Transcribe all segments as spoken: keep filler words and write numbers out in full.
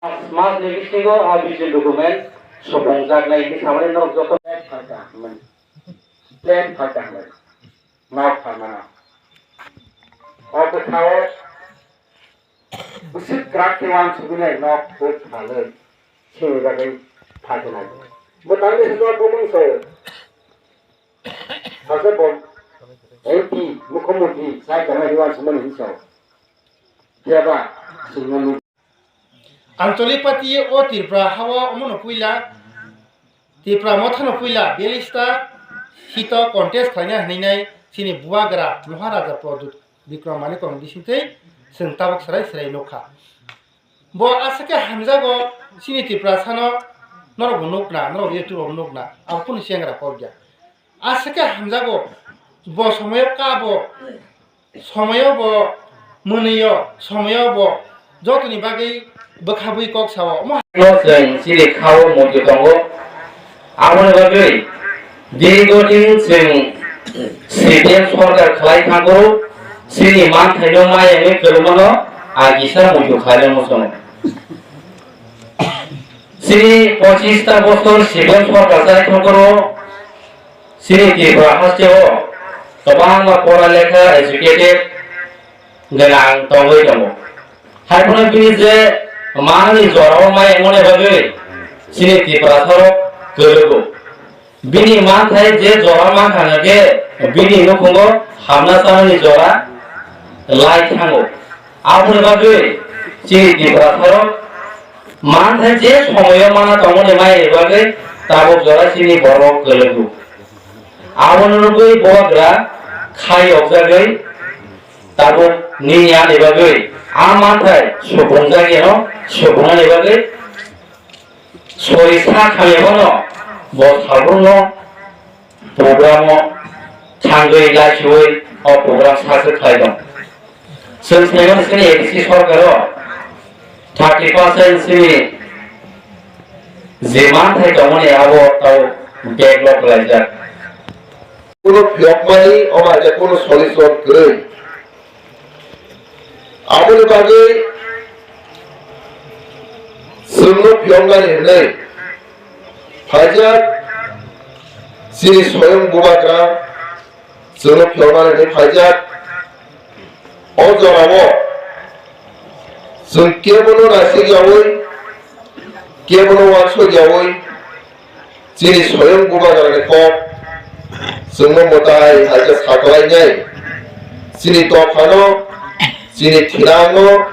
Mas ni bisingo a vision document supungjak nai hinwi samani norok joto plan phalka hinwi, plan phalka hinwi nok phalmano. O bwkhao bwswk kwrak khe uansugwi nai nok huk phalwi sini bagwi phalkhe nai. Bo tangwi swngo bumung se. Sase bo M P, mukhyamantri, sai tongmani uansukmani hinwi sao. Phiya ba, swngnani. Ancholi party o Tripura hao omono puila, Tripura mothano puila belista hito contest khlaina hinwi nai chini bubagra Maharaja Pradyut Bikram Manikya bisingtwi chwng tabuk swrai swrai nukha. Bo aswk khe hamjago chini Tiprasano, norokbo nukna, norok YouTube-o nukna, abo kunu chengra kok ya. Aswk khe hamjago, bo somoyo kabo, somoyo bo mwnwiyo, somoyo bo jotoni bagwi bwkhabwi kok sao. Omo No chwng chini khao muitu tongo. Aboni bagwi dirgo din chwng C P M sorkar khlai thangkuru, chini manthaino mayangwi kwrwngmano a kisa muitu khlaina muchungo. Chini pochista bosor C P M sorkar chai thangkuru, chini Tripura hasteo kwbangma pora lekha educated gwnang tongwi tongo. Haiphano bini je manani jorao mai wngmani bagwi chini Tiprasarok kwrwgo. Bini manthai je jora mankha hwnkhe bini nukhungo hamna chanani jora lai thango. Aboni bagwi chini Tiprasarok manthai je somoyo mana tongmani maini bagwi tabuk jora chini borok kwrwgo. Aboni rwgwi bubagra khai yokjagwi tabuk nini ani bagwi a manthai supungjak yano supungnani bagwi sori sa khamya phano bo salbrumno programo thangwi lachiui o program success khlai tong. Chwng saimano chini A D C sorkaro thirty percent chini je manthai tongmani abo tao backlog khlaijak. Kuno phiyokmani omo hai khe kuno solution kwrwi. Aboni bagwi chwngno phiyoknani hwnwi phaijak chini soyong bubagra chwngno phiyoknani hwnwi phaijak. O jorao chwng kebono naisik yaui, kebono uansuk yaui, chini soyong bubagrani kok chwngno mwtai hai khe sakhlainai. Chini dophano, chini thinangno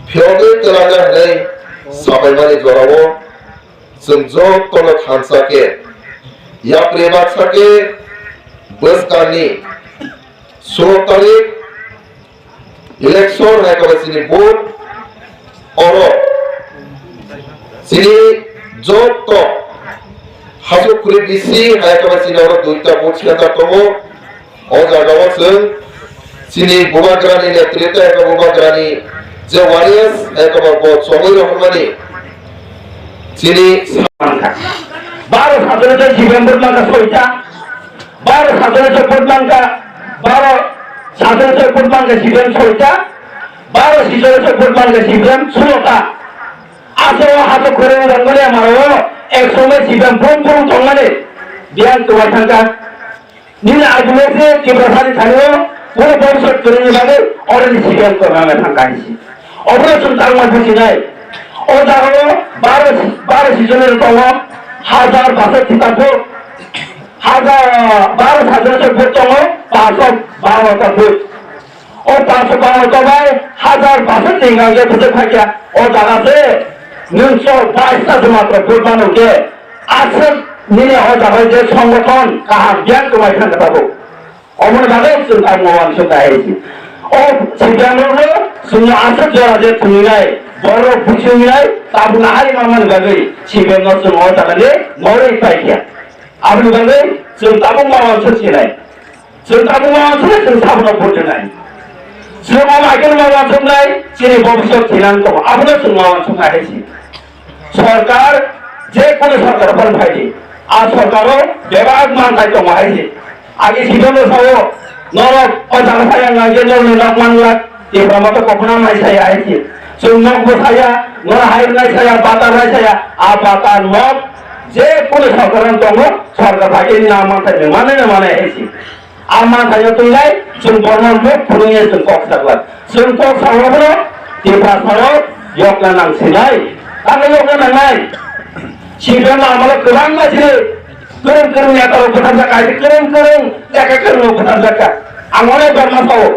phiyogwi twlangna hwnwi sabaimani jorao chwng jotono thansa khe yapri baksa khe bwskangni sulo tarik election hai khe chini vote oro chini joto hachuk khuri bisi hai khe chini oro duita vote center tongo. O jagao chwng chini bubagrani netrito hai khe bubagrani je warriors hai khe bo chongwi rohormani chini sa-, mankha. Baro sadhana je jiben bot mankha soita. Baro sadhana je bot mankha, baro sadhana je bot mankha jiben soita. Baro sidhana je bot mankha jiben sulota. Aswk o hachuk khoroknwi rwngmani amaro o ek somoi jiben brum brum tongmani biyang twmai thangkha. Nini argument se Tiprasani thani o kunu bhobishyot kwrwngni bagwi already C P M kwrwngna thangkha hinsi. Obono chwng tangma bujinai. O jagao baro, baro season ni tongo, hajar basa thita bo, hajar baro hajar se bo tongo, panch baro ta bo. O panch baro ta bai hajar basa tinga je bujak phakya. O jaga se nwng so bais ta joma to vote mano ke. Aswk nini o jaga je songgothon kaham biyang kwmai thangkha tabuk. Omoni bagwi chwng tamo uansuk nai hai se. O C P M rokno chwngno aswk jora je thwngwi nai, borok buchungwi nai, tabukno hari manmani bagwi C P M no chwng o jagani norwi paikha. Aboni bagwi chwng tabukma uansuk sinai. Chwng tabukma uansuk chwng sabono vote rwnai. Chwng o maikhe ma uansuknai, chini bobiswt thinang tongo. Abono chwng ma uansuknai hai se. Sorkar, je kono sorkar phano phaidi, a sorkaro bebak manthai tongo hai se. Age sidono sao, norok o jaga saya ngai je norokni nok manglak, Tipra Motha kophna mai saya hai se. Chwng nokbo saya, Nora hai nai saya, bata nai saya, a bata nok je kunu sorkar ang tongo, sorkar bai ini nama mantai ni mana ni mana hesi. A mantai no tungai, sung borno muk purung ye sung kok sakla. Sung kok sakla bro, tipa saro, yok na nang sinai. Kami yok na nang nai. Sibe ma amalo kurang ma sini. Kurung kurung ya tau betan jaka, kurung kurung, jaka kurung betan jaka. Ang oleh borno sao.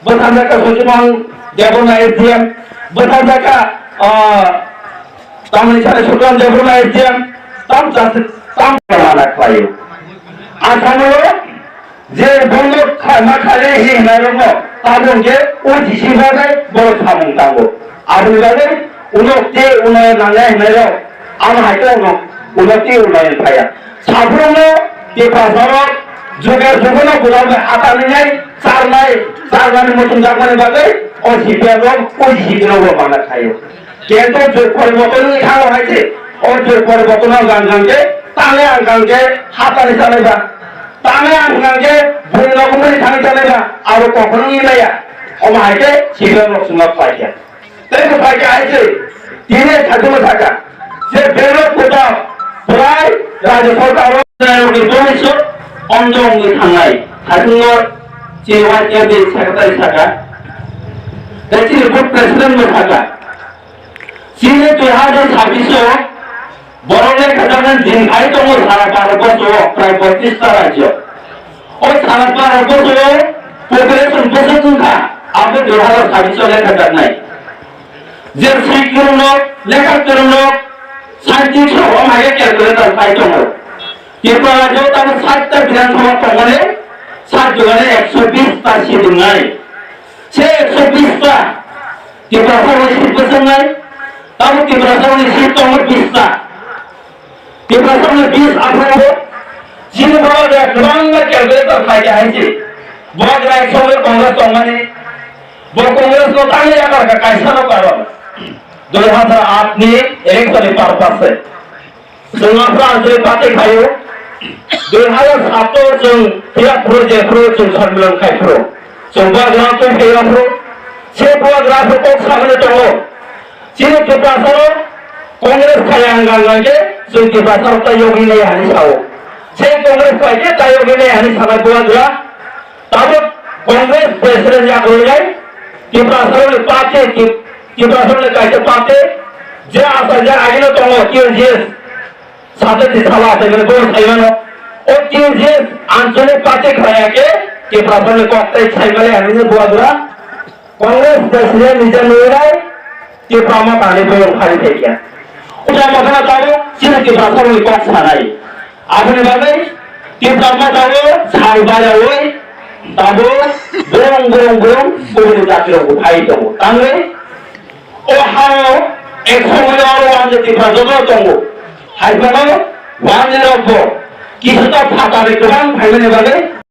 Bwtharjakha Sachimang Debbarma S D M, bwtharjakha, ah, tamni sani Sukran Debbarma S D M, tam chas-, tam rana khlaio. Asamo je bondo kha-, ma khale hi hinai rokno, tabuk je O D C babai borok samung tango. Aboni bagwi uno te uno nangnai hinai rok, amo hai khe uno, uno te uno phaya. Sabrumno Tiprasarok jugar jugarno gwdalbai atanwi nai charnai, charnani muchungjakmani bagwi o C P M rok, o C P M rok bo mana khaio. Kintu jug poriborton wngwi thango hai se, o jug poribortono gang gang khe, tangwi ang gang khe hatani chanai ba, tangwi ang gang khe buino gumani thangwi chanai ba, abo kokhono wngwi maya. Omo hai khe C P M rok chwngno khlai kha. Tei bo bai khe hai se, tini khatungma sakha, je berok kwtal bwlai Rajya Sarkar o ni bonus o ongtong wngwi thangnai, khatungo chini Y K B secretary sakha, tei chini group president bo sakha, chini dui hazar sabbish o Borok lekhajaknai din phai tongo sara Bharat borso o prai botris ta rajyo. O sara Bharat borso o population bwswk wngkha, abo dui hazar sabbish o lekhajaknai. Je swi kwrwng rok, lekha kwrwng rok, scientist rok o hai calculator phai tongo. Tripura rajyo tamo sat ta Bidhan Sabha tongmani, sat jogani ekso bis ta seat wngnai. Se ekso bis ta Tiprasa rok seat bwswk wngnai, tamo Tiprasa rok seat tongo bis ta. Tiprasa ni bis aphuru chini borok rok kwbangma calculator khlai kha hai se. Borok rok songwi Congress tongmani. Bo Congress no tangwi yakar kha kaisa no karon. Dui hazar aat ni election ni purpose se. Chwng aphuru ang chwng party khaio. Dui hazar sato chwng phiya phuru je phuru chwng sammilan khai phuru. Chwng borok rok twi phiya phuru. Se borok rok kok samani tongo. Chini Tiprasarok Congress khai ang gang gang khe chwng Tiprasarok tai yogwi nai hani sao. Se Congress khai khe tai yogwi nai hani sanai bubagra. Tabuk Congress President yakrwi nai Tiprasarokni party, Tip-, Tiprasarokni kaisa party je asajak agino tongo T N G S. Sate ti sala asai mani bo sai mano. O T N G S anchalik party khlai ya khe Tiprasarokni kok tai sai mani ani bubagra. Congress president ni je nwi rai, Tipra Motha ni borok phari thai kha. Uta Motha no tabuk chini Tiprasarokni kok sanai. Aboni bagwi Tipra Motha o sal bajaui tabuk borong borong borong kubuni jati rok bo phai tongo. Tangwi o hao ek somoy o aro wanje Tipra joto tongo. Hai phano wanje rok bo kisu ta phatari kwbang phaimani bagwi